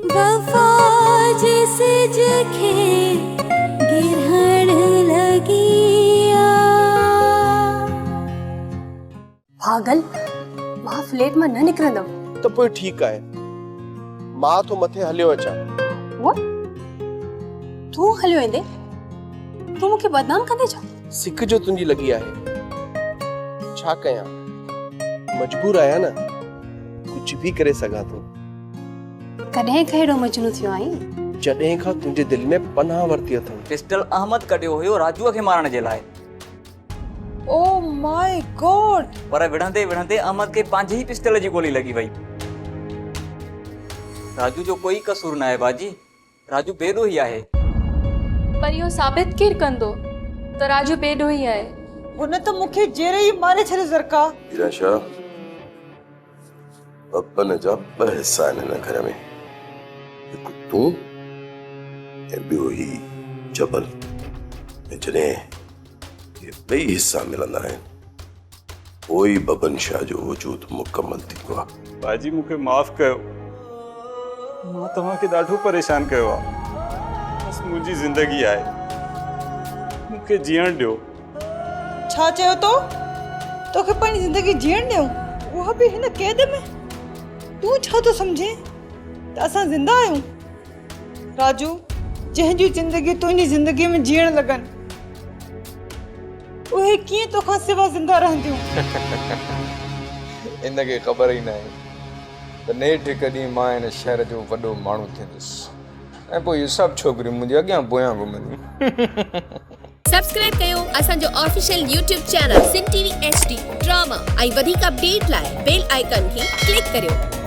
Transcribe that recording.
وفا جي سج کي گرهڻ لڳي آ. پاڳل، مان فليٽ مان نه نڪرندم. ته پوء ٺيڪ آهي، مان ٿو مٿي هليو اچان. What? تون هليو ايندين؟ تون مون کي بدنام ڪندين ڇا؟ سڪ جو تنهنجي لڳي آهي، ڇا ڪيان، مجبور آهيان نه، ڪجهه به ڪري سگهان ٿو. ڪڏهن کان اهڙو مجنون ٿيو آهين؟ جڏهن کان تنهنجي دل ۾ پناهه ورتي اٿم. پسٽل احمد ڪڍيو هيو راجوء کي مارڻ جي لاء. او ماء گاڊ! پر وڙهندي وڙهندي احمد کي پنهنجي ئي پسٽل جي گولي لڳي وئي. راجو جو ڪوئي قصور ناهي باجي، راجو بي ڏوهي آهي. پر اهو ثابت ڪير ڪندو ته راجو بي ڏوهي آهي؟ هن ته مون کي جيئري ئي ماري ڇڏيو زرقا. پيران شاهه! ببن جا ٻه حصا آهن هن گهر ۾، هڪ تون ۽ ٻيو هي جبل ۽ جڏهن اهي ٻئي حصا ملندا آهن پوء ئي ببن شاهه جو وجود مڪمل ٿيندو آهي. باجي مون کي معاف ڪيو مان توهان کي ڏاڍو پريشان ڪيو آهي بس منهنجي زندگي آهي مون کي جيئڻ ڏيو. ڇا چيو تو؟ توکي پنهنجي زندگي جيئڻ ڏيون؟ اها به هن قيد ۾؟ تون ڇا ٿو سمجهين ته اسان زنده آهيون؟ راجو، جنهن جون زندگيون تنهنجي زندگيء ۾ جيئڻ لڳن، اهي ڪيئن توکان سوا زنده رهنديون؟ هن کي خبر ئي ناهي ته نيٺ هڪ ڏينهن مان هن شهر جو وڏو ماڻهو ٿيندس ۽ پوء اهي سڀ ڇوڪريون منهنجي اڳيان پويان گهمنديون. سبسڪرائب ڪيو اسان جو official YouTube channel Sindh T V H D drama ۽ وڌيڪ اپڊيٽ لاء بيل آئيڪان کي ڪلڪ ڪريو.